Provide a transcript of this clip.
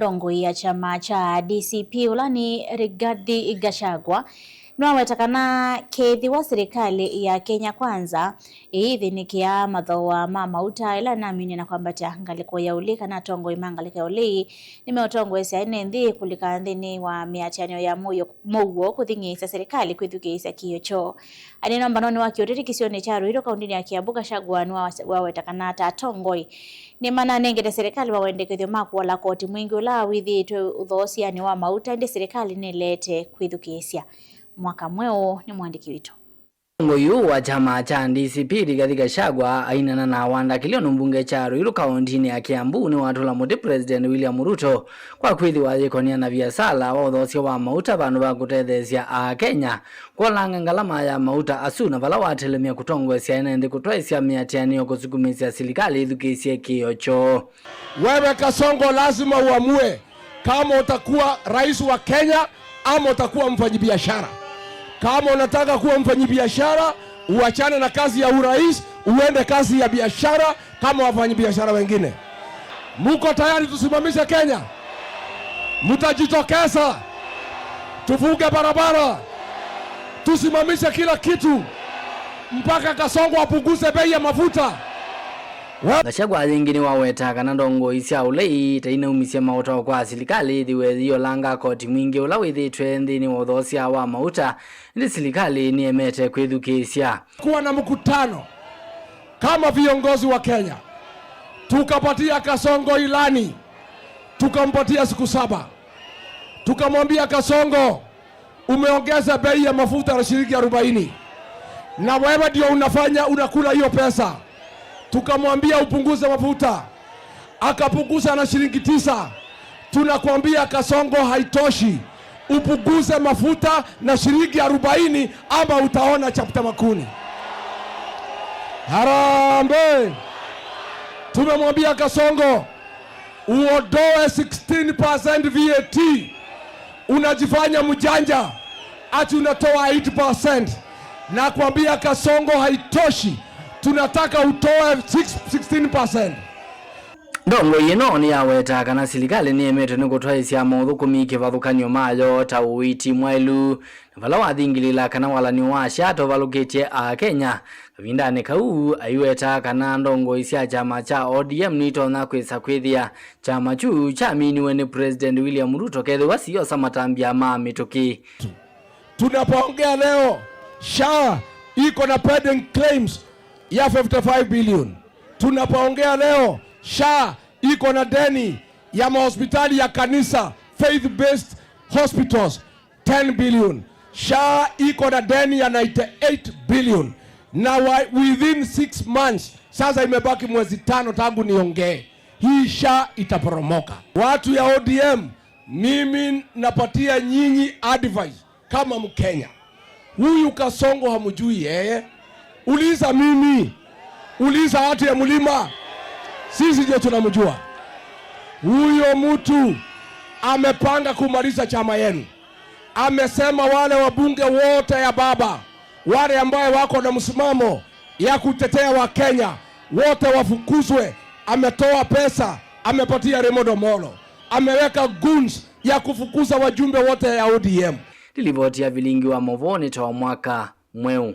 Ndongoi ya chama cha DCP ulani Rigathi Gachagua niwawetakana kethi wa serikali ya Kenya Kwanza iithinikia mathoa ma mauta ila namini na kwambatia ngaliko ya uli kana tongoi ma ngaliko ya uli nimeutongosya ene nthi kulika nthini wa miatianio ya muuo kuthing'isya serikali kwithukiisya kiio choo. Anene mbanoni wa kiuteti kisioni cha Ruiru kaundini ya Kiambu Gachagua niwawetakana ta atongoi nimananengete serikali mawendekethyo ma kuola koti mwingi ula withiitwe uthoosiani wa mauta indi serikali nilete kwithukiisya. Mwaka mweu ni mwandiki witu. Ngoyu wa chama cha DCP Rigathi Gachagua ainana na wanda kilio mbunge cha Ruiru kaunti ya Kiambu ni watula muti President William Ruto kwa kwithiwa yikonia na biasala wa uthoosya wa mauta vandu va kutethesya a Kenya kuolanga ngalama ya mauta asu na vala watelemia kutongosya ene nthi kutwaisya miatianio kusukumisya silikali ithukisye kio choo. Wewe Kasongo, lazima uamue kama utakuwa rais wa Kenya ama utakuwa mfanyibiashara. Kama unataka kuwa mfanyibiashara, uachane na kazi ya urais, uende kazi ya biashara kama wafanyibiashara wengine. Muko tayari tusimamishe Kenya? Mtajitokeza tufunge barabara, tusimamishe kila kitu mpaka Kasongo apunguze bei ya mafuta. Gachagua yingi niwaweta kana ndongoi sya ulei ta inaumisye mautao kwa silikali ithiwe yiolanga koti mwingi ula withitwe nthini wa uthoosya wa mauta indi silikali niemete kwithukisya. Kuwa na mkutano kama viongozi wa Kenya, tukapatia Kasongo ilani, tukampatia siku 7, tukamwambia Kasongo, umeongeza bei ya mafuta na shilingi 40 na wewe ndio unafanya unakula hiyo pesa. Tukamwambia upunguze mafuta, akapunguza na shilingi 9. Tunakwambia Kasongo, haitoshi, upunguze mafuta na shilingi 40 ama utaona chapta makuni. Harambee! Tumemwambia Kasongo uondoe 16% VAT. Unajifanya mjanja ati unatoa 8%. Na kwambia Kasongo haitoshi, tunataka utoe 16%. Ndongo yino niyaweta kana silikali niemetwe ni kutwaisya mauthukumi kivathukanio mayo ta uiti mwailu na vala wathingilila kana walanio wa syato valukitye a Kenya kavindani kau aiweta kana ndongo sya chama cha ODM nitonya kwisa kwithia chama chu chaminiwe ni President William Ruto kethiwa siyosa matambya ma mituki. Tunapoongea leo SHA iko na pending claims ya 55 billion. Tunapoongea leo SHA iko na deni ya mahospitali ya kanisa faith based hospitals 10 billion. SHA iko na deni ya 98 billion na within 6 months, sasa imebaki mwezi 5 tangu niongee, hii SHA itaporomoka. Watu ya ODM, mimi napatia nyinyi advice kama Mkenya. Huyu Kasongo hamjui yeye. Uliza mimi, uliza watu ya mlima, sisi ndio tunamjua. Huyo mtu amepanga kumaliza chama yenu. Amesema wale wabunge wote ya baba, wale ambaye wako na msimamo ya kutetea Wakenya wote wafukuzwe. Ametoa pesa, amepatia Raymond Omolo, ameweka goons ya kufukuza wajumbe wote ya ODM. Lilivoti ya vilingi wa movoni toa mwaka mweu.